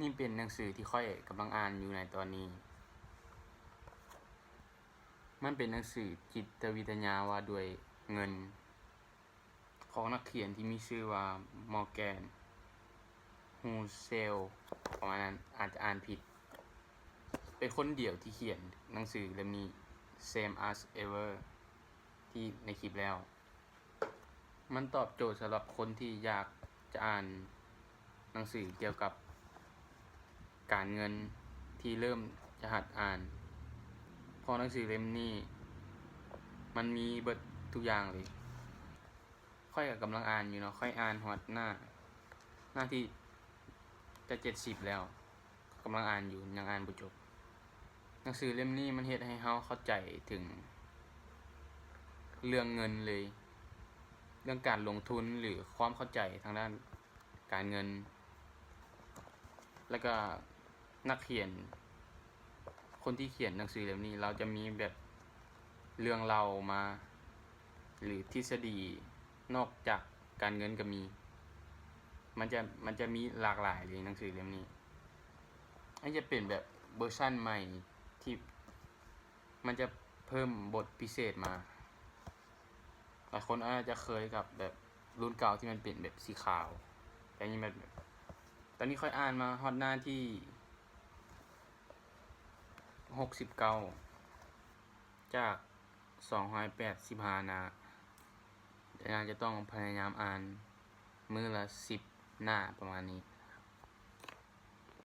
ນີ້ເປັນໜັງສືທີ່ຂ້ອຍກຳລັງອ່ານຢູ່ໃນຕອນນີ້. ມັນເປັນໜັງສືຈິດຕະວິທະຍາວ່າດ້ວຍເງິນ ຂອງນັກຂຽນທີ່ມີຊື່ວ່າ Morgan Housel ປະມານນັ້ນ, ອາດຈະອ່ານຜິດ. ເປັນຄົນດຽວທີ່ຂຽນໜັງສືເຫຼັ້ມນີ້ Same as Ever ທີ່ໃນຄລິບແລ້ວ. ມັນຕອບໂຈດສຳລັບຄົນທີ່ຢາກຈະອ່ານໜັງສືກ່ຽວກັບການເງິນທີ່ເລີ່ມຈະຫັດອ່ານ, ເພາະໜັງສືເຫຼັ້ມນີ້ມັນມີເບິດທຸກຢ່າງເລີຍ. ຂ້ອຍກໍກຳລັງອ່ານຢູ່ເນາະ, ຂ້ອຍອ່ານຮອດໜ້າ ໜ້າທີ່ຈະເຈັດສິບແລ້ວ. ກຳລັງອ່ານຢູ່ ຍັງອ່ານບໍ່ຈົບ. ໜັງສືເຫຼັ້ມນີ້ມັນເຮັດໃຫ້ເຮົາເຂົ້າໃຈເຖິງເລື່ອງເງິນເລີຍ, ເລື່ອງການລົງທຶນ ຫຼື ຄວາມເຂົ້າໃຈທາງດ້ານການເງິນ. ແລ້ວກໍນັກຂຽນ ຄົນທີ່ຂຽນໜັງສືເຫຼັ້ມນີ້ ລາວຈະມີແບບເລື່ອງເລົ່າມາ ຫຼື ທິດສະດີນອກຈາກການເງິນກໍມີ. ມັນຈະ ມັນຈະມີຫຼາກຫຼາຍເລີຍ ໜັງສືເຫຼັ້ມນີ້. ອັນນີ້ຈະເປັນແບບເວີຊັນໃໝ່ທີ່ມັນຈະເພີ່ມບົດພິເສດມາ. ຫຼາຍຄົນອາດຈະເຄີຍກັບແບບລຸ້ນເກົ່າທີ່ມັນເປັນແບບສີຂາວ, ແຕ່ນີ້ແບບ ຕອນນີ້ຂ້ອຍອ່ານມາຮອດໜ້າທີຫົກສິບເກົ້າ ຈາກສອງຮ້ອຍແປດສິບຫ້າໜ້າ, ແຕ່ໜ້າຈະຕ້ອງພະຍາຍາມອ່ານມື້ລະສິບໜ້າປະມານນີ້.